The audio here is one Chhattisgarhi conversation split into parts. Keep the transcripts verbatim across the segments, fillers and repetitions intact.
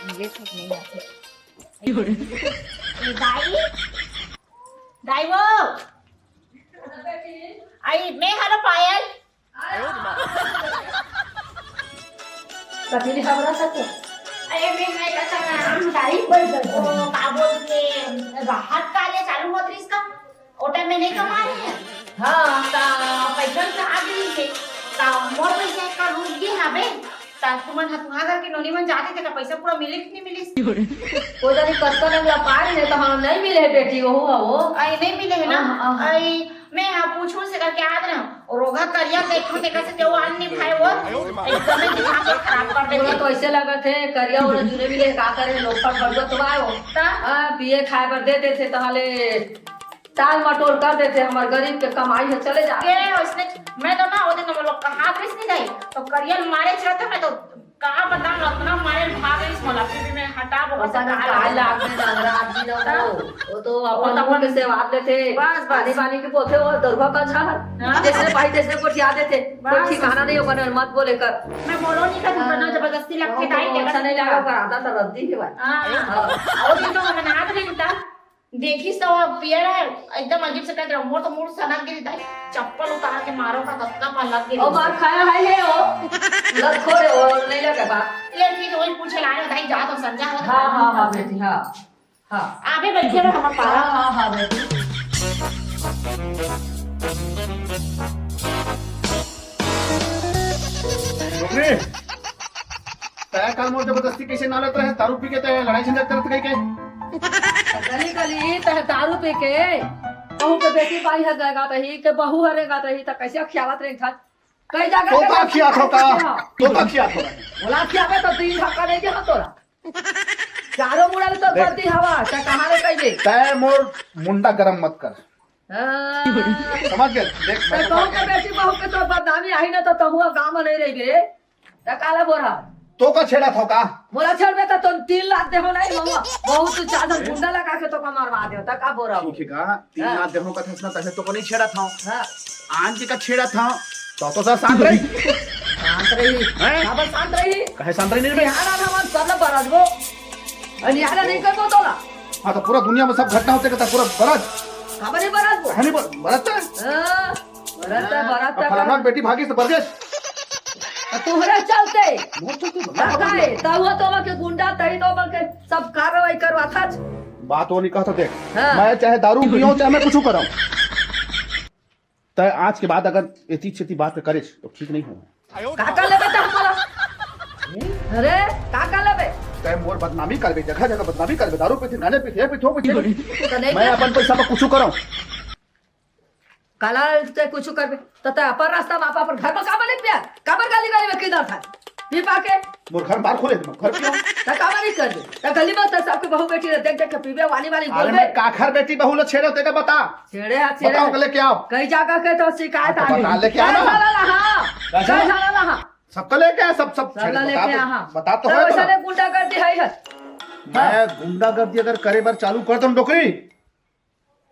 ये सब नहीं आते। ए, दाई, दाई वो। आई, मैं हलो पायल। कभी नहीं खबर सकते। अरे, मैं, मैं कहता हूँ, दाई, ओ, का बोलते, राहत कार्य चालू होत रहिस का? ओ टाइम में नहीं कमा रहे हैं। हाँ, ता पैसा तो आ गई है। ता मोर पैसा का रुक गए हवे। ता तुमन ह तुहा घर के नोनी मन जाते थे का पैसा पूरा मिले कि नहीं मिले? वो जानी कतका नंगला पाए रहे तो हाँ नहीं मिले है बेटी, वो हो वो। आई नहीं मिले है ना? हाँ, हाँ, हाँ। आई मैं हाँ पूछूं से करके याद रहे। और रोगा करिया देखो देखा से जो आन नहीं भाई वो। एकदम ही दिमाग खराब कर पूरा देते। तो ऐसे लगत है करिया वाला जुने मिले का करे लोग पर भगवत तो आए हो। ता? हाँ, पिए खाए पर दे देते तो हाले टाल मटोल कर देते, हमर गरीब के कमाई है चले जा। ए, उसने, मैं तो ना, वो दिन वो लोग कहा भी नहीं जाई, तो करियन मारे चलते, मैं तो कहा बताऊं, इतना मारे भाग रही मोला, फिर भी मैं हटा बहुत पता ना कहा काहे लगा। लाग में नवरा आदमी ना हाँ। हो, वो तो वो अपन तो मुंह अपन के सेवाद लेते, बस, बस। पानी पानी के पोथे और दरुआ का झाड़, हाँ। जैसे भाई जैसे गोठिया देते, कोई बस। ठिकाना नहीं होगा ना, मत बोले कर। मैं बोलो नहीं कर, हाँ। ना जबरदस्ती लग के वो तो दाई के अच्छा बस नहीं लगा, पर आधा तो रद्दी के भाई। हाँ। हाँ। वो दिन तो हम नाच नहीं था। देखिस त वो पियर है, एकदम अजीब से कहत रहे, मोर तो मूड सनक गिरी दाई, चप्पल उतार के मारो का कतका पलक गिरी। ओ मार खाया है, है ओ। लत खोरे ओ, नहीं लगे बा। ले फिर वही पूछे लाए दाई, जा तो समझा हो। हाँ, हाँ, हाँ, बेटी, हाँ। हाँ। आबे बैठे रहो हमारे पारा। हाँ, हाँ, हाँ, बेटी। डोकरी, तै कल मोर जबरदस्ती कैसे ना लेत रहे? दारू पी के तै लड़ाई झंझट करत कहीं के? गली गली तै दारू पी के बहू के बेटी बाई हर जाएगा तही के बहू हरेगा तही त कैसे खियावत रही था? कई जगह तो के का खिया थो का? तो का खिया थो? बोला खियावे तो तीन धक्का नहीं दे तोरा। चारों मुड़ा में तो देख। गलती हवा, त कहाँ रे कहिए? तै मोर मुंडा गरम मत कर। हाँ। समझ गए? देख, मैं तो तो कहूँ के बेटी बहू के तो बदनामी आई ना, तो तहुआ गाँव में नहीं रह गए। त काला बोरा? तो का छेड़ा था का? बोला छेड़बे तो तुम तीन लाख दे हो नहीं महुआ। बहुत तू चादर गुंडा लगा के तो का मरवा दे, त का बोरा हो? ठीक है का? तीन हाँ। लाख दे हो का था, इतना पैसे तो को नहीं छेड़ा था। हाँ। आन जी का छेड़ा था, तो, तो सर शांत रही। शांत रही। हैं? काबर शांत रही? कहे शांत रही नहीं रे? बिहार आ हमार सब लोग बरस गो। अनिहारा नहीं कर बोतोला। हाँ, तो पूरा दुनिया में सब घटना होते कहता पूरा बरस। काबर नहीं बरस गो? है नहीं बर-, बरस तो है। हाँ, बरस तो, हाँ, बरस अब तो फलाना कर। बेटी भागी तो बरस। तो तुम्हारे चलते। मोर चलते बरस। का है? तब वो तो के गुंडा, तही तो के सब कार्रवाई करवा था। बात वो नहीं कहता देख। हाँ। मैं चाहे दारू पीऊँ, चाहे मैं कुछ करूँ। तय आज के बाद अगर एती छेती बात करेस तो ठीक नहीं हो। का का लेबे त हमला? अरे, का का लेबे? तय मोर बदनामी करबे, जगह जगह बदनामी करबे, दारू पीथे, गांजा पीथे, ये पीथे, वो पीथे। तो नहीं मैं कर। अपन पैसा में कुछ करूँ। काला से कुछ करबे, तो तय अपन रास्ता में, अपन घर में काबर नहीं पिया? काबर गाली गाली में किधर था? पी पा के? मोर घर बार खोले, घर क्यों? त काबर नहीं करबे? त गली में तो सबके बहू बेटी रहे, देख देख के पीबे, वाली वाली अरे बोलबे। मैं काखर बेटी बहू लो छेड़े, तेरे बता। छेड़े हा, छेड़े बताओ, हा। के लेके आओ। कई जगह के तो शिकायत हाँ, तो आ गई। बता, लेके आओ ना। साला रहा। कैसा? कई साला रहा। सबका लेके आ, सब, सब सब छेड़े, ला बता लेके तो, आ, हाँ। बता तो तब है तो ऐसा ना। नहीं गुंडागर्दी है, है। मैं गुंडागर्दी अगर करे बर चालू कर दूं डोकरी,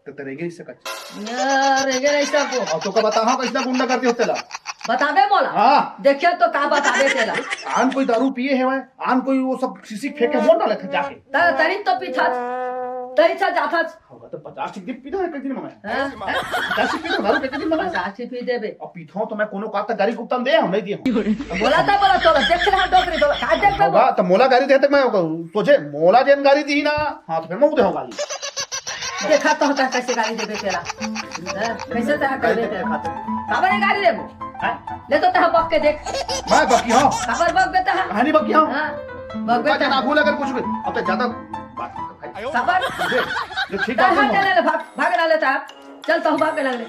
तो तेरे नहीं सकत। यार, रेगे नहीं सकबो। और तो का बता, हाँ, कैसा गुंडागर्दी होते ला? बताबे मोला। हाँ। देखिए तो का बताबे तेला। आन कोई दारू पिए है वह, आन कोई वो सब सीसी फेंके मोर ना लेते जाके। त-, तरी तो पीथस, तरी सा जाथस। होगा तो पचास टिप पीता है कई दिन में मैं। हाँ? पचास टिप पीता दारू कई दिन में मैं। पचास टिप पी देबे। अब पीता हूँ तो मैं कोनो का तक गाड़ी कुत्ता में दे हूँ, नहीं दिए हूँ। बोला था, बोला तो, देख ले हम डोकरी तो, का देख ले होगा तो मोला गाड़ी दे तक मैं सोचे मोला जेन गाड़ी दी ना, हाँ तो फिर मैं उदे हूँ गाड़ी। देखा तो होता कैसे गाड़ी देबे तेला। हाँ? कैसे तहा करबे तेला? काबर नहीं गाड़ी देबो? हैं? ले तो तहा बक के देख। मैं बकी हूँ। काबर बक बेटा? कहानी बकी हूँ। हाँ, बक बेटा। ज्यादा बोल अगर कुछ भी, अब तो ज्यादा बात कर भाई। काबर? समझे? जो ठीक तहा बात है। चले ले, भाग, भाग ना लेता। चल तो भाग के लग ले।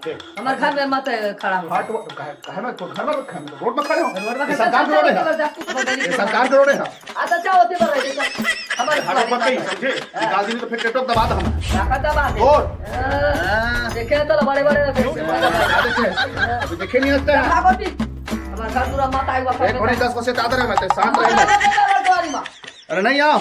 देख। हमारे घर में मत खड़ा हो। हाट वो, कहे, कहे मैं तो घर में, घर में, रोड में खड़े हो। रोड में ये खड़े सरकार हो, के रोड है। जा, जा, जा, जा, ये जा। सरकार के रोड है। अच्छा, अच्छा, होती पर रही, चल। हमारे हमारे घर में कहीं, समझे? हाँ। निकाल दी तो फिर टेटो दबा दो हम। क्या दबा दे? और? हाँ, देखे तो बड़े बड़े रखे। बड़ा बड़ा देखे। अभी देखे नहीं लगता है। भागो भी। हमारे घर पूरा मत आएगा, एक कोनी दस को से चादर है, मैं तो शांत रहेगा। अरे नहीं आओ।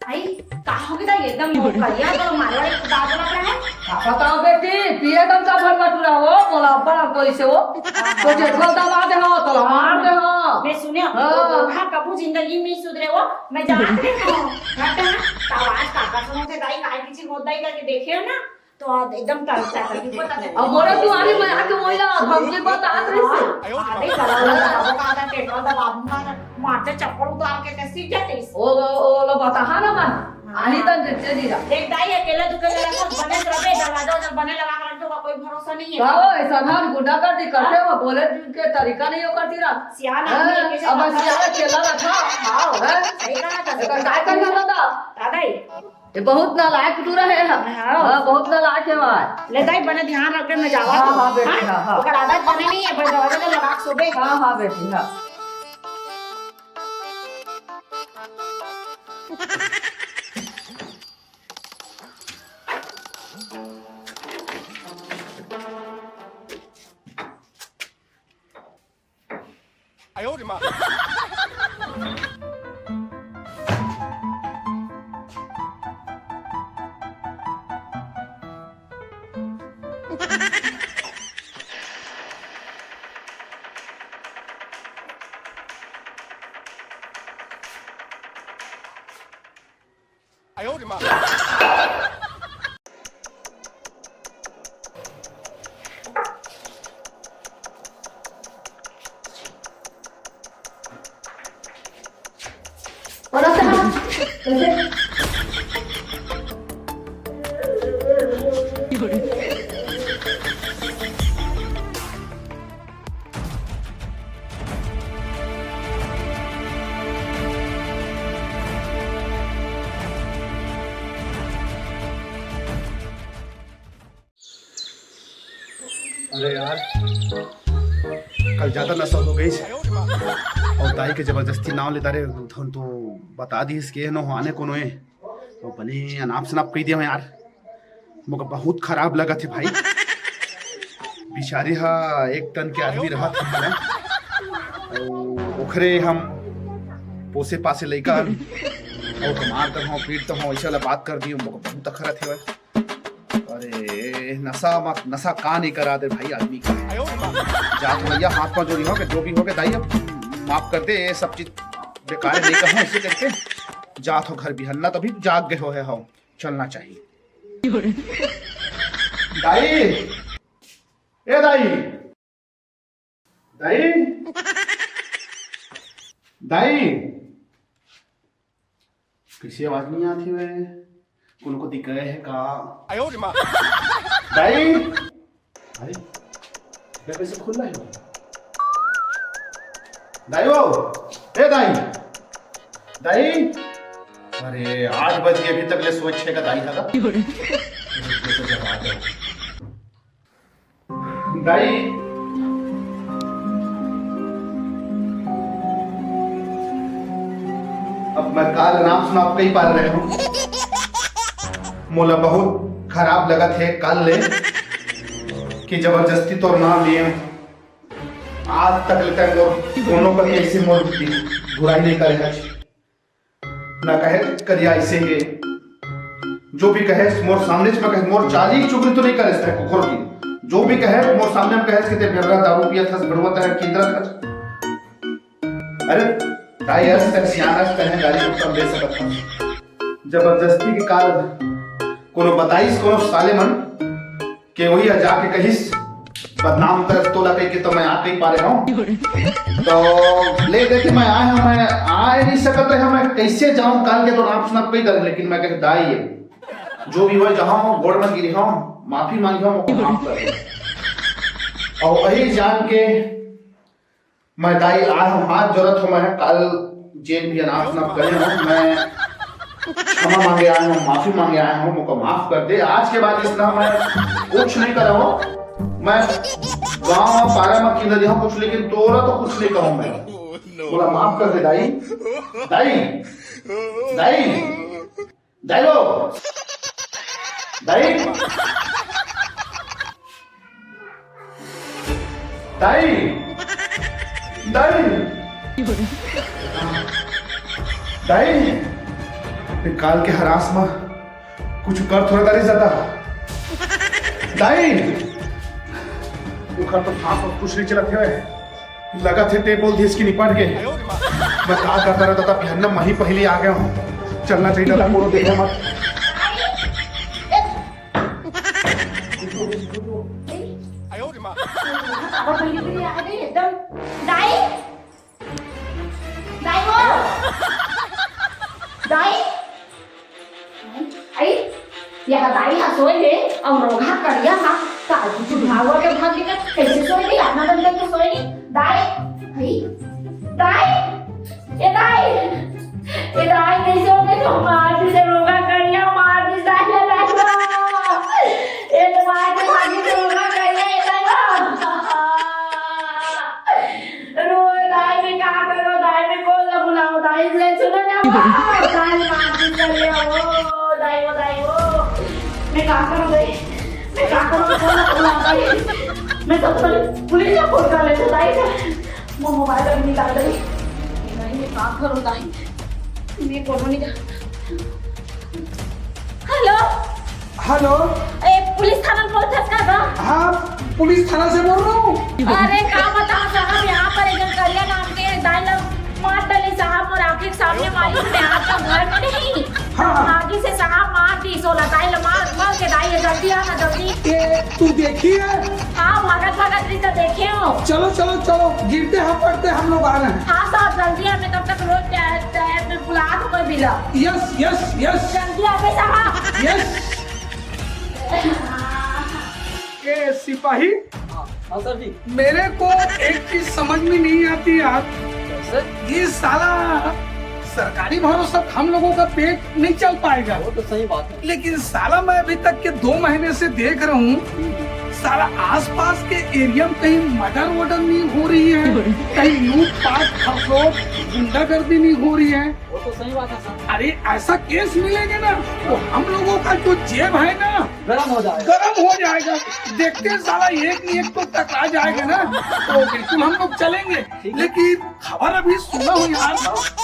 आई, का हो गया? एकदम करिया तो मारवाड़ी दांत लग रहा है। बताओ बेटी, पिए दम का भर बटुरा हो, मोला अब्बड़ अब्बड़ इसे हो। तो जेठवा दबा दे हो, तो मार दे हो। मैं सुने, हाँ। वो बूढ़ा कभू जिंदगी में सुधरे हो, मैं जानते हो। हट ना, तो आज काका सुनो थे दाई, काय किसी होत दाई करके देखे हो ना, तो आज एकदम तड़कता है, तड़कता है। अब बोले तू आने मैं आके वही ला, धमकी बता रही से। हाँ, अरे करा लो, दबा दो, कहा था, पेट्रोल दबा दूंगा ना, मारते चप्पल उतार के, कैसे क्या तेज। ओ, ओ, ओ, लो बता, हाँ ना मन। आही तन देखते जी जा। देख दाई, अकेला दुकेला रखो, बने रहे, दरवाजा उधर बने लगा कर रखो, कोई भरोसा नहीं है। का हो, ऐसा ना गुंडागर्दी करते हो, बोले के तरीका नहीं हो करती रहा। सियान आदमी हाँ, है, कैसे अब करता है? सियान अकेला रखा। हाँ, हाँ? सही कहा था। एकर काय करना बता? दादा ही। ये बहुत नालायक टूरा है। हाँ। हाँ, बहुत नालायक है भाई। ले दाई, बने ध्यान रख के मैं जावा हाँ, तो। हाँ, बेटी, हाँ? हाँ, हाँ। ओकर आदत बने नहीं है, पर दरवाजा तो लगा के सोबे। हाँ, हाँ, बेटी, हाँ। अरे यार, कल ज्यादा नशा हो गई और दाई के जबरदस्ती नाव लेता रे, धन तो बता दी इसके न हो आने कोनो है, तो बने अनाप शनाप कह दिया यार। मोके बहुत खराब लगत हे भाई। बिचारी हा एक तन के आदमी रहत हे ना, अउ ओखरे हम पोसे पासे लइका हन, अउ मार दे हव, पीट दे हव, अइसा ला बात कर दियो, मोके बहुत अखरत हे भाई। अरे नशा मत, नशा का नहीं करा दे भाई आदमी का। जात भैया हाथ में जोड़ी हो के जो भी हो के दाई अब माफ कर दे, ये सब चीज बेकार नहीं कहूँ इसे करके। जात हो घर बिहन्ना तभी जाग गए हो है हो। चलना चाहिए। दाई, ए दाई, दाई, दाई, कैसे आवाज नहीं आती है? कोनो को दिक्कत है का? दाई, दाई, ये कैसे खुल रहा है? दाई वो, ए दाई, दाई, अरे आठ बज गए, अभी तक ले सोच छे का दाई था। दाई, अब मैं काल नाम सुनाब कई बार रहे हूँ, मोला बहुत खराब लगत है काल ले कि जबरदस्ती तोर नाम लिए आज तक लेता है मोर कोनो का कैसे मोर बुराई नहीं करे है। ना कहे करिया ऐसे ही जो भी कहे मोर सामने में कहे मोर चाली चुगली तो नहीं करे सकते कुकुर की। जो भी कहे मोर सामने में कहे कि ते बेबरा दारू पिया था बड़वा तरह किंद्रा था। अरे दाई अस तक सियान अस तक गाली को कम दे सकत हम। जबरदस्ती के काल कोनो बताइस कोनो साले मन के वही जाके कहिस बदनाम कर तोला कह के तो मैं आ कहीं पारे हूँ। तो ले दे के मैं आए हूँ, मैं आ नहीं सकत है, मैं कैसे जाऊँ काल के तो नाम सुना कही दर, लेकिन मैं कह दाई है जो भी हो जहाँ हूँ गोड़ में गिरी हूँ माफी मांगी हूँ, मुझको माफ कर दे। और वही जान के मैं दाई आए हूँ, हाथ जोड़त हूँ, मैं काल जेन भी अनाप शनाप करे हूँ, मैं क्षमा मांगे आए हूँ, माफी मांगे आए हूँ, मुझको माफ कर दे। आज के बाद इस तरह मैं कुछ नहीं करा हूँ। मैं गाँव में पारा में किंदा दिया कुछ, लेकिन तोरा तो कुछ नहीं कहूँ मैं। बोला माफ कर दे दाई, दाई, दाई। दाई वो। दाई। दाई। दाई। दाई। ये काल के हरास में कुछ कर थोड़ा दारी ज्यादा। दाई, ओखर तो सांस वास कुछ नहीं चलत हे। लगत हे ते बोल दिस कि निपट गे। मैं का करता रहता था, बिहन्ना मही पहली आ गया हूँ। चलना चाहिए था, कोनो देखे मत। अब पहले भी आ गई एकदम। दाई, दाई वो, दाई, आई, यह दाई हा सोए ले, अउ रोगहा करिया हा, काजू चुढ़ावा के भाग निकल, कैसे सोए ले, आना बंद करके सोए ले, दाई, आई, दाई, ए दाई, ए दाई, कैसे हो गए तुम? मार दी से रोगहा करिया, मार दी दाई, ए दाई, ए तो मार के भागी से रोगहा करिया, ए दाई। रो दाई, मैं का करो दाई, मैं कौन ला बुलाओ दाई, ले सुनो ना, दाई मार दी कर ले, ओ दाई, ओ दाई, ओ मैं का करो दाई, मैं का करो, कौन ला बुलाओ दाई, मैं तो पुलिस, पुलिस को फोन कर लेते दाई, वो मोबाइल अभी निकाल दे दाई, मैं का करो दाई, मैं कोनो नहीं जा। हेलो। हेलो। ए, पुलिस थाना में बोलत हस का गा? हाँ, पुलिस थाना से बोल रहा हूँ। अरे, का बताओ साहब, यहाँ पर एक जन करिया नाम के दाई ला मार डाली साहब, मोर आँखी के सामने मारी, मैं आपका घर में नहीं। हाँ, हाँ। आगे से साहब मार दी, सोला दाई ला मार, मार के दाई, जल्दी आना, जल्दी। ए, तू देखी है? हाँ, भागत भागत रही तो देखे हो। चलो, चलो, चलो, गिरते हैं, पड़ते हम लोग आ रहे हैं। हाँ साहब, जल्दी आ, मैं तब तक रोज टायर, टायर में बुला दूँ कोई बिला। Yes, yes, yes. जल्दी आ गए साहब। यस। ए सिपाही, हाँ, हाँ सर जी। मेरे को एक चीज समझ में नहीं आती यार। कैसे? ये साला सरकारी भरोसा हम लोगों का पेट नहीं चल पाएगा। वो तो सही बात है। लेकिन साला मैं अभी तक के दो महीने से देख रहा हूँ, साला आसपास के एरिया में कहीं मर्डर वर्डर नहीं हो रही है, कहीं लूटपाट खसोट गुंडागर्दी नहीं हो रही है। वो तो सही बात है सर। अरे ऐसा केस मिलेगा ना तो हम लोगों का जो जेब है ना गर्म हो जाएगा। गर्म हो जाएगा। देखते हैं साला एक नहीं एक तो टकरा जाएगा ना, तो बिल्कुल हम लोग चलेंगे। ठीक है। लेकिन खबर अभी सुना हूँ यार,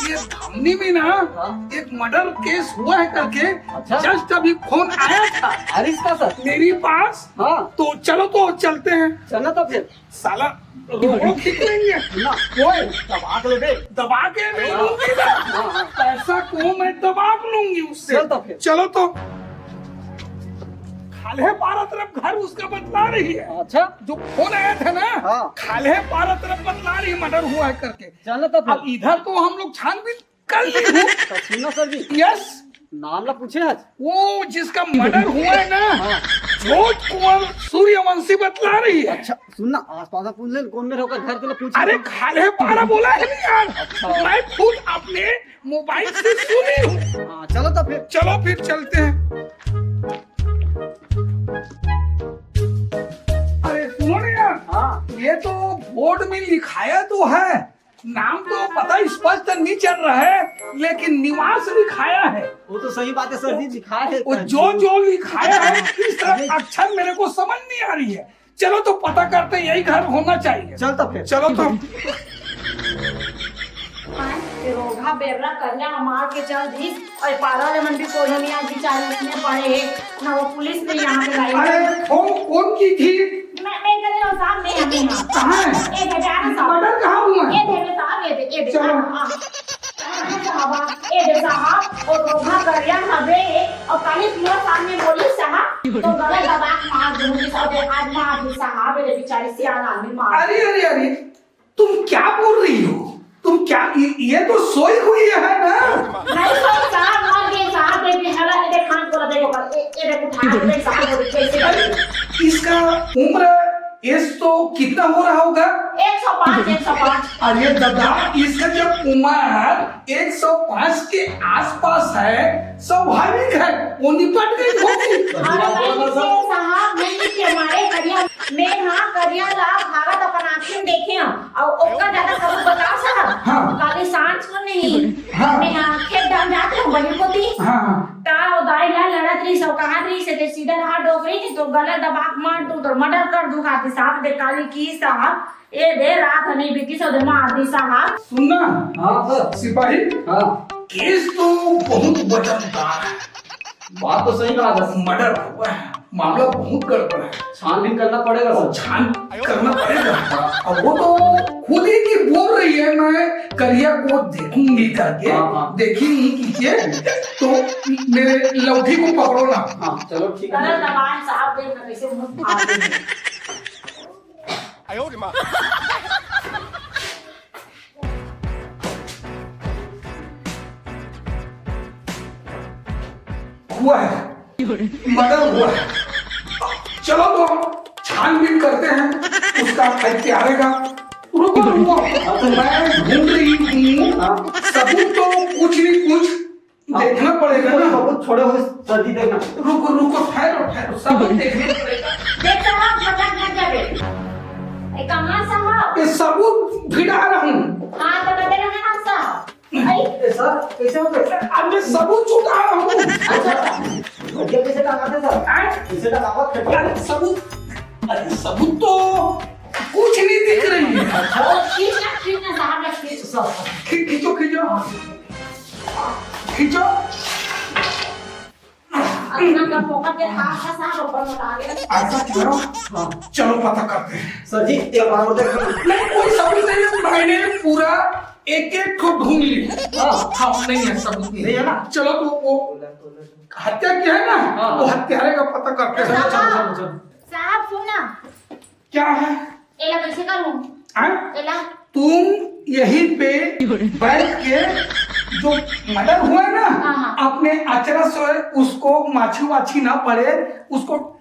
ये धामनी में ना हाँ। एक मर्डर केस हुआ है करके अच्छा। जस्ट अभी फोन आया था। अरे इसका सर? मेरे पास। हाँ। तो चलो तो चलते हैं। चलना तो फिर। साला रोको खींच लेंगे। ना। ओए, दबा के ले बे। दबा के नहीं हाँ। लूंगी ना। हाँ, हाँ। पैसा को मैं दबा लूंगी उससे। चल तो फिर। चलो तो। खाल्हे पारा तरफ घर उसका बतला रही है। अच्छा। जो फोन आया था ना, हाँ। खाल्हे पारा तरफ बतला रही है मर्डर हुआ है करके। चलो तो फिर। अब इधर तो हम लोग छानबीन कर ली हूँ। तो सुनो सर जी। यस। नाम ला पूछे आज? वो जिसका मर्डर हुआ है ना, हाँ। जोत कुंवर सूर्यवंशी बतला रही है। अच्छा, सुन ना, आसपास में पूछ ले, कौन मेरे होकर घर के लिए पूछ अरे, ले। खाल्हे पारा बोला है नहीं यार, अच्छा। मैं खुद अपने मोबाइल से सुनी हूँ। हाँ, चलो तो फिर। चलो फिर चलते हैं। अरे सुनो ना यार, हाँ। ये तो बोर्ड में लिखाया तो है, नाम तो पता स्पष्ट नहीं चल रहा है, लेकिन निवास लिखाया है। वो तो सही बात है सर जी, लिखा है वो सर जो जी। जो लिखाया है, इस तरह अक्षर मेरे को समझ नहीं आ रही है। चलो तो पता करते हैं, यही घर होना चाहिए। चल तो फिर। चलो तो। रोगहा बेर्रा करिया मार के चल दी। अरे पारा ले मन भी कोनो नहीं आज बेचारे उसने पड़े हैं ना, वो पुलिस ने यहाँ पे लाई। अरे फोन कौन की थी? मैं, मैं करे और साहब, मैं यहाँ, मैं यहाँ। कहाँ है? ये दे, दे, आ रहा साहब। मर्डर कहाँ हुआ है? ये दे, दे साहब, ये दे, ये दे। चलो। हाँ, हाँ। साहब, ये दे साहब, वो रोगहा करिया हवे, और काली पूरा सामने बोली साहब, तो गला दबा के मार दूंगी साहब, आज मार दी साहब, ये बेचारे सियान आदमी मार। अरे, अरे, अरे, तुम क्या बोल रही हो? तुम क्या, ये, ये तो सोई हुई है ना? नहीं सोई साहब, मर गई साहब, ये भी हला, ये देख, खान को देखो, ये, ये देखो, उठा के देख साहब, वो कैसे अरे, इसका उम्र, एज तो कितना हो रहा होगा? एक सौ पाँच, एक सौ पाँच। अरे दादा, इसका जब उम्र एक सौ पाँच के आसपास है, स्वाभाविक है, वो निपट गई होगी। अरे नहीं, नहीं, साहब, नहीं, नहीं, हमारे करिया, मैं हाँ करिया ला भारत अपन आँखी में देखे हूँ, और ओकर ज्यादा सबूत बताओ साहब। हाँ। काली सांझ को नहीं, हाँ। मैं हाँ खेत डाल जाते हूँ बहन को थी। हाँ, हाँ। ता वो दाई ला लड़त रही, सब कहा रही से, ते सीधा रहा डोकरी नहीं तो गला दबा के मार दूँ, तो मर्डर कर दूँ, खाती साहब दे काली की साहब। ए दे रात हनी बीती सो दे मार दी साहब। सुनना। हाँ सर। सिपाही। हाँ। केस तो बहुत वजनदार है, बात तो सही कहा था। मर्डर हुआ है, मामला बहुत गड़बड़ है। छानबीन करना पड़ेगा सर। छान करना पड़ेगा। अब वो तो खुद ही की बोल रही है, "मैं करिया को देखूंगी" करके। हाँ, हाँ। देखी नहीं कीजिए, तो मेरे लौठी को पकड़ो ना। हाँ, चलो ठीक है। गलत दबाएं साहब, देख ना कैसे मुंह फाड़ देंगे। हुआ है, मर्डर हुआ है। चलो तो हम छानबीन करते हैं उसका हत्यारे का। रुको, रुको, मैं ढूंढ रही हूँ सबूत, तो कुछ नहीं कुछ देखना पड़ेगा ना। सबूत छोड़े हुए सर जी, देखना। रुको, रुको, ठहरो, ठहरो, सबूत देखना पड़ेगा। देख साहब, भटक मत जाबे। ए, कहाँ साहब? ये सबूत भिड़ा रहा हूँ। हाँ, तो बता रहे हैं हम साहब। ए, सर, कैसे हो गए? अब मैं सबूत छुटा रहा हूँ। अच्छा, अच्छा। भैया, कैसे टांगा थे, सर? हैं? कैसे टांगा था? अरे, सबूत, अरे, सबूत तो कुछ नहीं दिख रही है। अच्छा। खींच ना, खींच ना, साहब, खींच। सर, खी-, खींचो, खींचो। खींचो। अपना का फोकट के हाथ का साहब ऊपर उठा के। ऐसा करो। हाँ। चलो, पता करते हैं। सर जी, एक बार और देखो ना। नहीं, कोई सबूत नहीं है। मैंने पूरा एक एक को ढूंढ लिया। हाँ। हाँ, नहीं है, सबूत नहीं नहीं है ना? चलो, तो वो हत्या किया है ना, हाँ। वो हत्यारे का पता करते हैं। चलो, चलो, चलो, चलो। साहब, सुन ना। क्या है? एला कैसे करूं? हाँ? एला? तुम यहीं पे बैठ के, जो मर्डर हुआ है ना, हाँ, हाँ। अपने अचरा से उसको माछी वाछी ना पड़े, उसको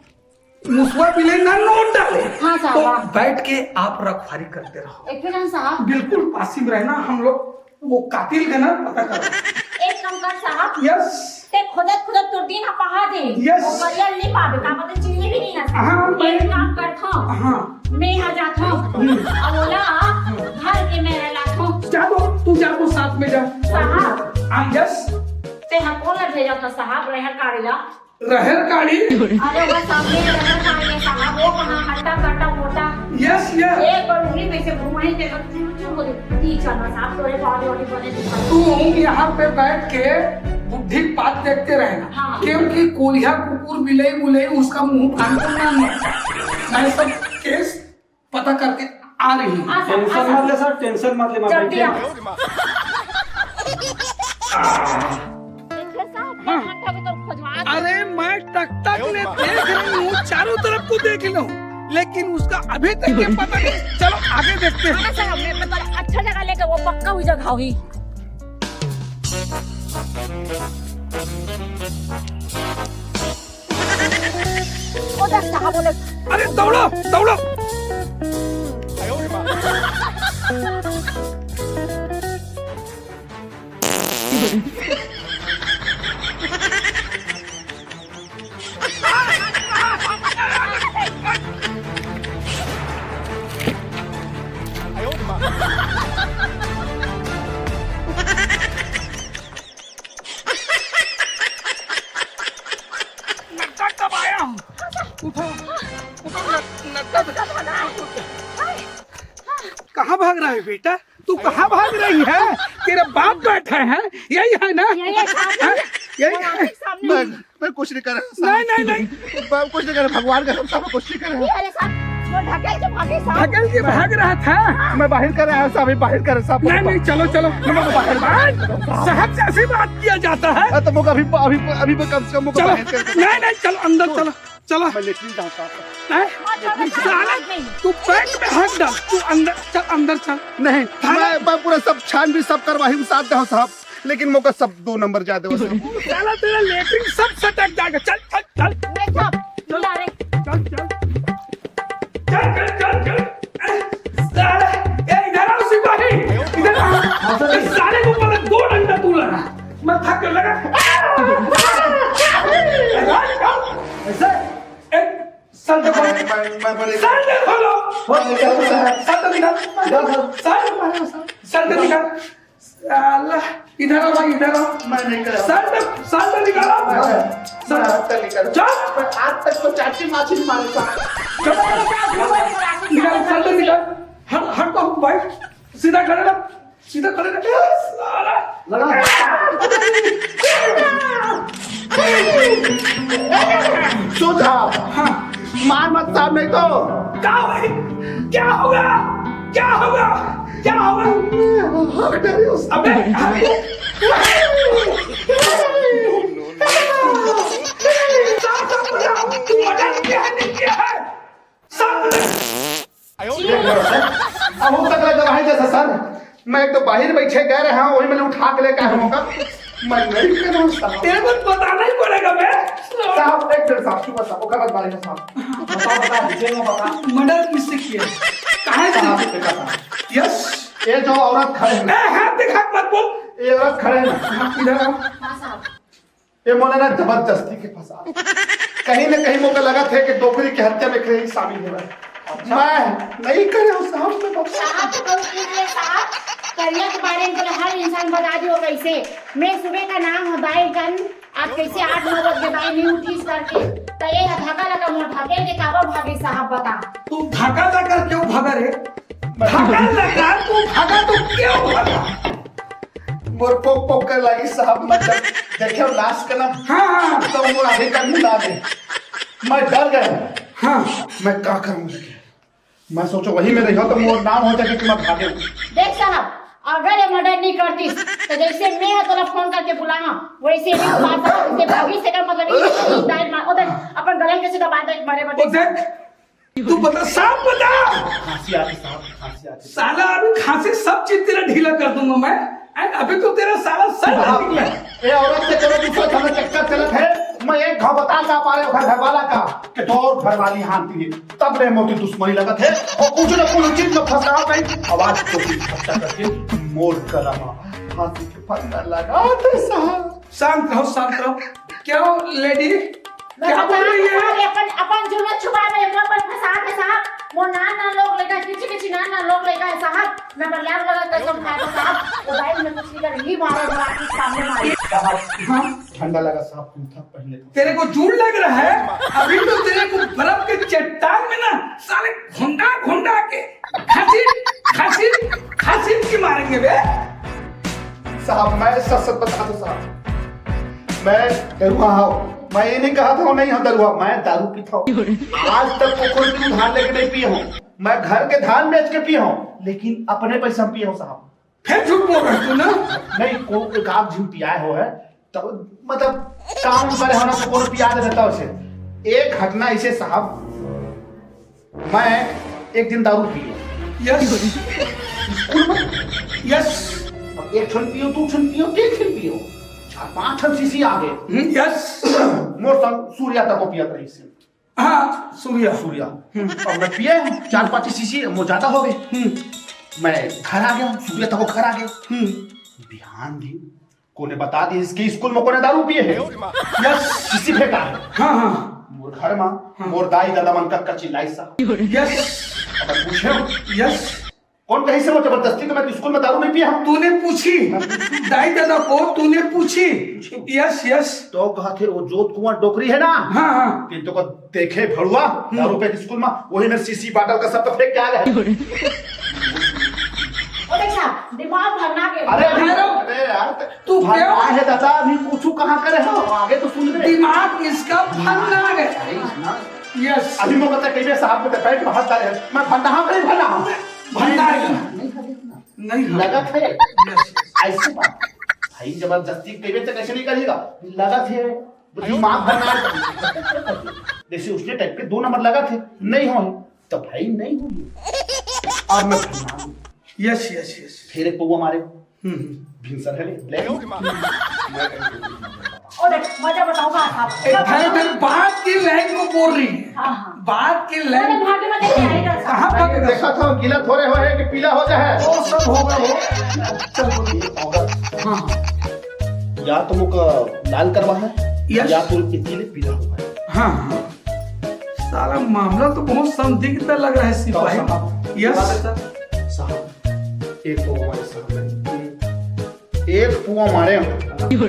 मुसवा बिले ना नोच डाले। हाँ साहब, तो हाँ। बैठ के आप रखवारी करते रहो। एक फिर हम साहब। बिल्कुल पासिंग रहना, हम लोग वो कातिल का ना पता करो। एक काम कर साहब। यस। ते खोदत खोदत तोर दिन ह पहा दे। यस। वो करिया नहीं पावे, का मतलब चिन्हे भी नहीं है। हाँ, मैं एक काम करथो। हाँ। मैं हा जाथो। हम्म। अब ओला घर के मैं रहलाथो। जा तो, तू जा तो साथ में जा। साहब। हाँ, यस। ते हा कौन ला भेजा था साहब, रहर काढ़े ला? रहर काढ़ी? अरे वो सामने रहर काढ़ी है साहब, वो कहाँ हट्टा कट्टा मोटा। Yes, yes. एक बार उंगली में से घुमाई दे तो चूर चूर हो जाती। ठीक है ना साहब, थोड़े बॉडी वॉडी बने दिखा। तुम यहाँ पे बैठ के बुढ़ी बात देखते रहना, हाँ। क्योंकि कोरिया कुकुर बिलाई बुलाई उसका मुंह फाड़ करना नहीं। मैं सब केस पता करके आ रही हूँ। हाँ सर, टेंशन हाँ मत ले सर। सर, टेंशन मत ले, मैं जल्दी बैठे आओ। हूँ। देखिए साहब, मैं घंटा भीतर खोजवा दूँ। अरे मैं टकटक ले देख रही हूँ, चारों तरफ को देख लो, लेकिन उसका अभी तक ये पता नहीं। चलो आगे देखते हैं। हाँ सर, मैं पता अच्छा जगह लेके वो पक्का हुई जगह हुई। ओ देख साहब, बोले। अरे दौड़ो, दौड़ो। नक्का कब आया हूँ? उठो, उठो, न-, नक्का। कहाँ भाग रहा है बेटा? तू कहाँ भाग रही है? तेरा बाप बैठा है, यही है ना? यही है, सामने। हाँ? यही वो है? आपके सामने। मैं, मैं कुछ नहीं कर रहा, साहब। नहीं, नहीं, नहीं। मैं कुछ नहीं कर रहा, भगवान का सब, सब कुछ नहीं कर रहा। अरे साहब, वो ढकेल के भागे साहब। ढकेल के भाग रहा था। मैं बाहर कर रहा हूँ साहब, बाहर कर रहा हूँ साहब। नहीं, नहीं, चलो, चलो। मैं बाहर। साहब से ऐसी बात किया जाता है? हाँ, तो वो अभी, अभी, अभी मैं कम से कम वो चलो। बाहर कर। नहीं, नहीं, चलो, अंदर चलो। चलो। मैं लेटरिन जाता हूँ। हैं? साला, तू पैंट में हाथ डाल, तू अंदर चल, अंदर चल। नहीं, थाना मैं, मैं पूरा सब छानबीन सब करवाही हूँ, साथ दो साहब, लेकिन मौका सब दो नंबर ज्यादा हो साहब। साला तेरा लेटरिन सब सटक जाएगा। चल, चल, चल। नहीं साहब, बुला रहे। चल, चल। चल, चल, चल, चल। साला, ए, इधर आओ सिपाही, इधर आओ। हाँ, सर। इस साले को पहले दो डंडा तू लगा। मैं थक कर लगा। ऐसे? ए, सर देखो। मैं, मैं, मैं, मैं, सर देखो लो। सर तो निकाल। सर, सर तो निकाल। साला, इधर आओ भाई, इधर आओ। मैं नहीं करा। सर तो, सर तो निकालो। मैं, सर। मैं हाथ तक नहीं करा। चुप। मैं आज तक तो चाची माछी नहीं मारे साहब। चुप। निकाल, सर तो निकाल। हट, हट तो भाई। सीधा खड़े रहो। सीधा खड़े रहो। साला। लगा। साहब, हाँ। मार मत साहब, नहीं तो। क्या भाई? क्या होगा? क्या होगा? क्या होगा? अबे, साहब, साहब, बताओ, तू मर्डर किया है, नहीं किया है? साहब, बताओ। देख लो सर, अब तक लगा भाई जैसा सर, मैं एक तो बाहर बैठे गए रहे हैं, वही मैंने उठा के लेकर आया हूँ का। मैं नहीं करूँ साहब। तेरे को बताना ही पड़ेगा बे। साहब, एक मिनट साहब, चुप साहब, ओकर बाद बारे में साहब। बता, बता, detail में बता। मर्डर किससे किया? कहाँ से? साहब, देखा साहब। यस। ये जो औरत खड़े हैं। ए, हाथ दिखा के मत बोल। ये औरत खड़े हैं। हाँ, इधर आओ। हाँ साहब। ये मोला ना जबरदस्ती के फंसा। कहीं ना कहीं मोके लगत हे कि डोकरी के हत्या में कहीं शामिल हे। मैं नहीं करे हूँ साहब, मैं बता। साहब तो बहुत कुछ है साहब। करिया के बारे में बोले हर इंसान बता दियो कैसे। मैं सुबह का नाम है बाई गन, आज कैसे आठ नौ बजे बाई नहीं उठीस करके। तो ये धक्का लगा मोर धक्के के काबर भागी साहब बता। तू धक्का लगा क्यों भागा रे? धक्का लगा, तू भागा तो क्यों भागा? मोर पोक पोक कर लगी साहब, मैं जब देखे लाश के ना, हाँ, हाँ। तो मोर आगे का मुंह ना दे। मैं डर गया। हाँ। मैं का करूं लेकिन? मैं सोचो वही में रहियो तो मोर नाम हो जाए कि मैं भागे। देख साहब, अगर ये मर्डर नहीं करतीस तो जैसे मैं हा तोला फोन करके बुलाहा, वैसे नहीं बुला सकत। इसे भागी से का मतलब ये दाई मार, ओ देख, अपन गले कैसे दबा दे मरे बटे। ओ देख, तू बता, साफ बता। खांसी आ रही साहब, खांसी आ रही। साला अभी खांसी सब चीज तेरा ढीला कर दूंगा मैं। And अभी तो तेरा साला सर साहब, निकला है। ये औरत से चलो दूसरा थाना चक्कर चलत है। मैं एक घाव बता का पा रहे घर वाला का कि तोर घर वाली हांती है, तब ले मोती दुश्मनी लगत है। और कुछ ना कुछ चीज में फंसा गई, आवाज को भी इकट्ठा करके मोड़ कर रहा। फांसी के फंदा लगा दे साहब। शांत रहो, शांत रहो। क्या लेडी, क्या बोल रही है? अपन, अपन जुलूस छुपा में एकदम अपन फंसा के साहब। वो नान नान लोग लेकर, किची किची नान नान लोग लेकर है साहब। मैं मरियाम लगा कसम खा के साहब, वो भाई मैं कुछ नहीं कर रही, मारो मार के सामने मारी। साहब, हाँ? ठंडा लगा साहब, कुर्ता पहने थे। तेरे को जूड़ लग रहा है? अभी तो तेरे को बर्फ के चट्टान में ना साले घुंडा घुंडा के घसीट घसीट घसीट के मारेंगे बे। साहब, मैं सच सच बता दूं साहब, मैं दरुआ हूँ। मैं ये नहीं कहा था नहीं हूँ दरुआ, मैं दारू पीता हूँ। आज तक कुकुर की उधार लेके नहीं पिया हूँ। मैं घर के धान बेच के पिया हूँ, लेकिन अपने पैसा में पिया हूँ साहब। फिर झूठ बोल रहा है तू ना? नहीं, को एक आध झूठ पिया हो है, तब मतलब काम करे होना तो कौन पिया दे देता उसे। एक घटना इसे साहब, मैं एक दिन दारू पियो। यस। स्कूल में? यस। अब एक ठन पियो, दू ठन पियो, तीन ठन पियो, चार पांच ठन सीसी आ गए। हम्म, यस। मोर संग सूर्या तक को पियत रहिस। हाँ, सूर्या। सूर्या। हम्म। अब मैं पिए हूँ, चार पांच सीसी मोर ज्यादा हो गए। हम्म। मैं घर आ गया हूँ, सूर्या तक को घर आ गया। हम्म। बिहान दिन कोने बता दिस कि स्कूल में कोने दारू पिए है। यस। सीसी फेंका है। हाँ, हाँ। मोर घर में, हाँ। मोर दाई दादा मन कतका चिल्लाइस साहब। यस। अब पूछे हो? यस। कौन कहिस हे वो जबरदस्ती तो मैं स्कूल में दारू नहीं पिया हूँ। तूने पूछी? मैं पूछी। दाई दादा को तूने पूछी? पूछी। Yes, yes. तो कहा थे वो जोत कुआं डोकरी है ना? हाँ, हाँ। तीन तो को देखे भड़ुआ, हम्म। दारू पे स्कूल में, वही में सीसी बाटल का सब तो फेंक के आ गए। ओ देख साहब, दिमाग भरना के। अरे, अरे, अरे यार, तू भरना क्या? है दादा, अभी पूछू कहाँ करे हो? आगे तो सुन ले। दिमाग इसका भरना है। सही सुना। यस। अभी मैं बता, कई साहब को तो पेट में हाथ डाले, मैं भरना हाँ, नहीं भरना हाँ। भरना है। नहीं भरना। नहीं भरना। लगत है। यस। ऐसी बात। भाई जबरदस्ती कई तो कैसे नहीं करेगा? लगत है। दिमाग भरना है। जैसे उसने टाइप के दो नंबर लगत है, नहीं हो, तो भाई नहीं हुई। और मैं भरना। Yes, yes, yes. फिर एक पौवा मारे। हम्म, हम्म। भिनसर है ले, ले। ओ देख, मजा बताऊंगा आप। ए, भाई, मैं बात की लाइन को बोल रही है। हाँ, हाँ। बात की लाइन। अरे, भागे मत, ये आएगा साहब। कहाँ भागे? देखा था, गीला थोड़े हो है कि पीला हो जाए। ओ, सब होगा वो। चल, बोलिए। हाँ, हाँ। या तो मुका लाल करवा है, यस। या तो इसीलिए पीला हुआ है। हाँ, हाँ। साला मामला तो बहुत संदिग्ध लग रहा है, सिपाही। साहब, यस। साहब, एक तो हमारे सामने एक पुआ मारे हम। एक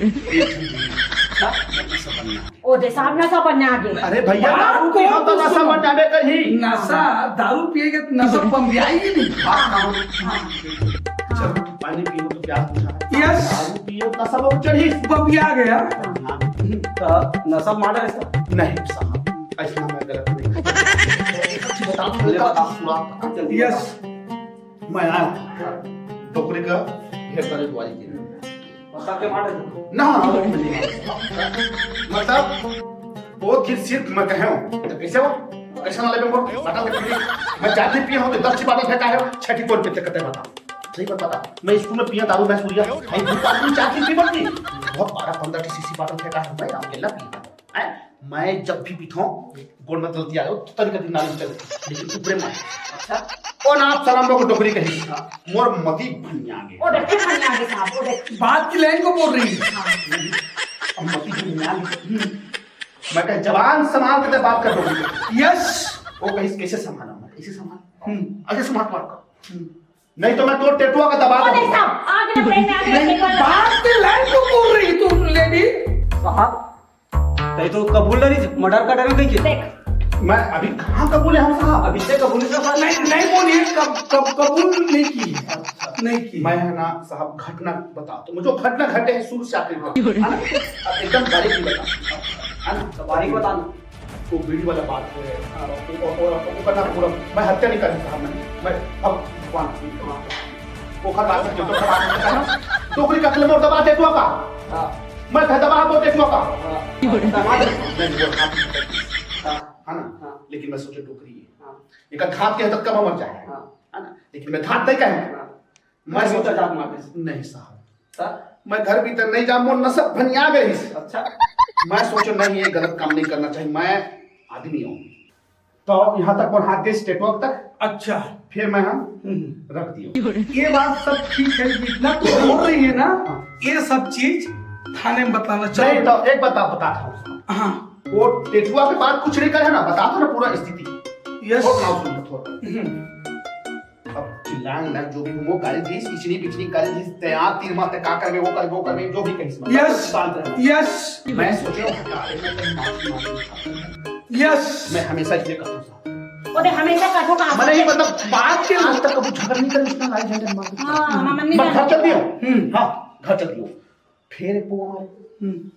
ओ दे साहब, नशा बनने आ गए। अरे भैया, बात दारू को पीना तो तो नशा सुनो। बन जाबे करही। नशा, दारू पिएगा तो नशा बन भी आएगी नहीं। हाँ, हाँ। हाँ। चलो, पानी पियो तो प्यास बुझा। यस। दारू पियो, नशा बहुत चढ़ी। बन भी आ गया। हाँ। तो नशा मारा है साहब? नहीं साहब। ऐसा मैं गलत नहीं। एक अच्छी बता दो, मेरे का पूरा जल्दी यस। मैं आया हूँ। डोकरी का ढेर सारे दुआरी की। पक्का के मार दे। ना, मतलब, वो फिर सिर्फ मैं कहे हूँ, तो कैसे हो? कैसे ना लगे बोल? बता दे, मैं चार दिन पिए हूँ, तो दस ठी बाटल फेंका है, छठी कौन पे कते बता? सही बात बता। मैं स्कूल में पिया दारू, मैं सूर्या, भाई, दो आदमी चार दिन पी मत पी। बहुत बारह पन्द्रह ठी सीसी बाटल फेंका है, भाई, अकेला पिया है। मैं जब भी पीता हूँ, गोड़ में गलती आयो, तो तरीका दिन नाली चल, लेकिन ऊपरे में। अच्छा। ओ ना, आप सलाम लोग डोकरी कही। हाँ। मोर मती भनिया गे। ओ देख, भनिया गे साहब, ओ देख। बात की लाइन को बोल रही है। हाँ। अब मती भनिया गे। हम्म। मैं कहे, "जबान संभाल के बात कर डोकरी।" यस। वो कही, "कैसे संभाला मैं? ऐसे संभाल।" हम्म। ऐसे संभाल बात कर। हम्म। नहीं तो मैं तोर टेटुआ का दबा ओ देख दूंगा। साहब, आगे ना ब्रेक में आगे नहीं, एक बार बात के लाइन को बोल रही तू, लेडी। साहब, तई तो कबूल नहीं, मर्डर का डर में कही के। देख। मैं अभी कहाँ कबूले हूँ साहब? अभी से कबूल नहीं, साहब। नहीं, नहीं बोलिए, कब, कब, कबूल नहीं की है। नहीं की। मैं है ना साहब, घटना बता, तो मुझे घटना घटे है शुरू से आखिर तक, है ना? अब एकदम बारीक नहीं बता, है ना? तो बारीक बता ना। वो बीड़ी वाला बात है, हाँ। वो, वो, वो, वो करना पूरा, मैं हत्या नहीं करूँ साहब, मैं, मैं अब भगवान, हाँ। ओखर बात है, तो ओखर बात है, है ना? डोकरी का कलम और दबा दे तू का। हाँ। मैं था दबा दो दे तू का। हाँ। नहीं, वो बात नहीं। हाँ। है ना? हाँ। लेकिन मैं सोचे डोकरी है। हाँ। एक घात के तक कब मर जाए। हाँ। है ना? लेकिन मैं घात नहीं कहे। हाँ। मैं घर भीतर सोचे जात मार दे। नहीं साहब। सर? मैं घर भीतर नहीं जा, मोर नसब भनिया गई। अच्छा। मैं सोचे नहीं, ये गलत काम नहीं करना चाहिए, मैं आदमी हूँ। तो यहाँ तक कौन हाथ गई, स्टेटवर्क तक। अच्छा। फिर मैं हम हम्म। रख दियो। ये बात सब ठीक है, जितना तू बोल रही है ना, हाँ। ये सब चीज थाने में बताना चाहिए। नहीं, तो एक बात आप बता रहा हूँ। हाँ। वो टेटुआ के बाद कुछ नहीं करे ना, बता दो ना पूरा स्थिति। यस। और सुनाओ, सुन लो थोड़ा। हम्म। अब चिल्लाए ना, जो भी वो गाली दीस, इचनी बिचनी गाली दीस, ते आ तीर मारते का करबे, वो करबे, वो करबे, जो भी कहिस। यस। शांत रहना। यस। मैं सोचे हूँ, हटा दे, मैं कहीं माफी मांगने का। यस। मैं हमेशा इसलिए करता हूँ साहब। वो दे हमेशा कथो का मैंने ये मतलब बात के आज तक कभी झगड़ा नहीं कर, इतना लड़ाई झगड़ा नहीं मार। हाँ, हम नहीं बस घर जानते। चल दियो। हम्म। हाँ, घर चल दियो। फिर वो हमारे हम्म।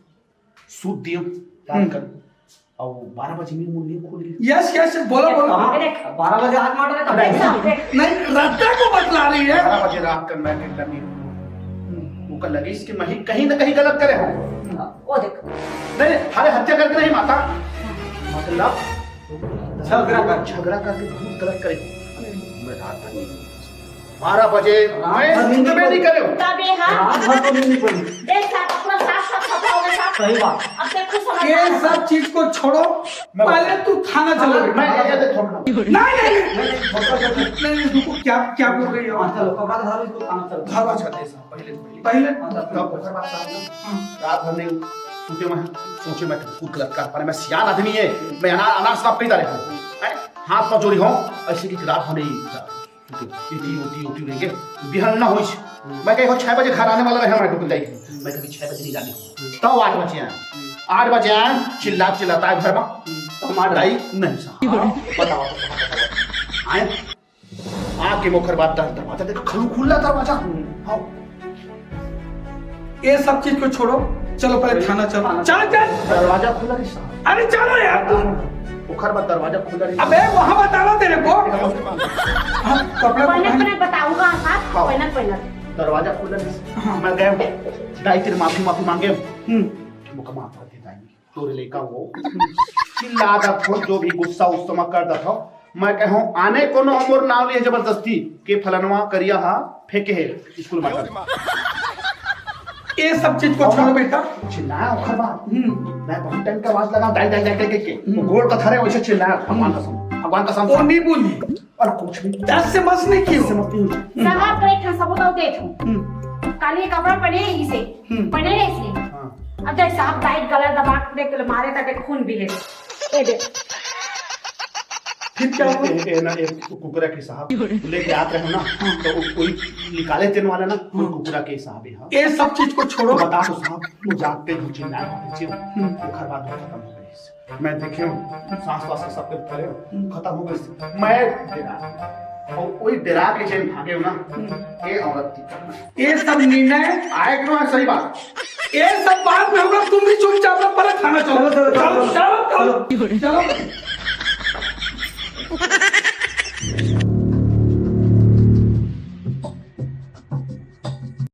सूत दियो, रात हम्म। कर। और बारह बजे में मुंह नहीं खोल रही। यस, यस, बोलो, बोलो। कहाँ? देख। बारह बजे हाथ मार रहे थे। देख, देख। नहीं, रद्दा को बतला रही है। बारह बजे रात कर मैं टेंडर नहीं हूँ। हम्म। वो कर लगे इसके मही कहीं ना कहीं गलत करे हो। वो देख। नहीं, अरे हत्या करके नहीं माता। मतलब झगड़ा कर। झगड़ा करके बहुत गलत करे हो। मैं रात भर नहीं बारह बजे रात मैं भर नींद सुतबे नहीं करे हो। तबे हाँ। रात भर तो नींद नहीं पड़ी। देख साहब, अपना साफ साफ सफा हो गया साहब। सही बात। अब देख कुछ समझ ये आ रहा है। सब चीज को छोड़ो, मैं पहले तू थाना चलो। मैं ये, ये देख, छोड़। नहीं, नहीं, नहीं। नहीं, नहीं, छोड़, छोड़, छोड़। नहीं, नहीं, रुको, क्या, क्या बोल रही हो? अच्छा, लो, कपड़ा धारो, इसको थाना चलो। धारो, अच्छा, दे साहब, पहले, पहले। पहले? हाँ, तब तब ओकर बाद साहब ना, हाँ। रात भर नहीं, सोचे मैं, सोचे मैं, खुद गलत कर पाने, मैं सियान आदमी है, मैं अना-, अनाज साफ कहीं डाले हूँ। हैं? हाथ पर जोड़ी हूँ, ऐसे कि रात भर नहीं जा। उठी, उठी, उठी, उठी रहेंगे। बिहान ना होइस। मैं कहीं छह बजे घर आने वाला रहे, मैं दुकान जाएगी। मैं कभी छह बजे नहीं जाने। तब आठ बजे आए। आठ बजे आए, चिल्ला, चिल्लाता है घर में। तो हमारा दाई नहीं सा। बताओ, बताओ, बताओ। आए, आके मोखर बात दर-, दरवाजा देखो, खलू खुला दरवाजा। हाँ। ये सब चीज को छोड़ो, चलो पहले थाना चलो। चल, चल। दरवाजा खुला नहीं सा। अरे चलो यार तुम। ओखर बाद दरवाजा खुला रही। अबे वहाँ बताना तेरे को। हाँ, कपड़ा पहले पहन। पहले बताऊंगा साहब, हाँ। पहले पहले। दरवाजा खुला रही। हाँ। मैं गया, दाई तेरे माफी, माफी मांगे। हम्म। मुका माफ कर दे दाई। तोरे लइका हो। चिल्ला दत हो, जो भी गुस्सा उस्सा मैं कर दत हो। मैं कहूँ, आने कोनो हमर नाव लिए जबरदस्ती के फलनवा करिया हा फेंके है स्कूल में। ये सब चीज को छोड़ो बेटा। चिल्लाया ओखर बाद। हम्म। मैं बहुत टाइम का आवाज लगा, die, die, die, die, die के। हम्म। वो गोल का धरे, वैसे चिल्लाया, "भगवान कसम, भगवान कसम।" वो नहीं बोली। और कुछ नहीं। दस से मस नहीं की। दस से मस नहीं। हम्म। साहब, तो एक ठन सबूत और देत हूँ। हम्म। काली कपड़ा पहने है इसे। हम्म। पहने है इसने। हाँ। अब देख साहब, डाई गला दबा के देख, मारे था, देख, खून भी है। ये देख। फिर क्या हुआ? ए, ए, ना, एक कुकुरा के साहब लेके आत रहे हो ना, तो वो कोई निकाले तेन वाला ना, कोई हाँ। कुकुरा के साहब है, हाँ। ये सब चीज को छोड़ो। तो बता दो साहब, वो जात पे घुसे ना, पीछे हम्म। घर बात खत्म हो गई। मैं देखे हूँ, सांस वास सब पे धरे हो, हम्म। खत्म हो गई। मैं डरा, और कोई डरा के चैन भागे हो ना, हम्म। ये औरत की करना। ये सब निर्णय आए क्यों है, सही बात। ये सब बात में हम लोग, तुम भी चुपचाप रहो, पहले थाना चलो, चलो, चलो, चलो, चलो।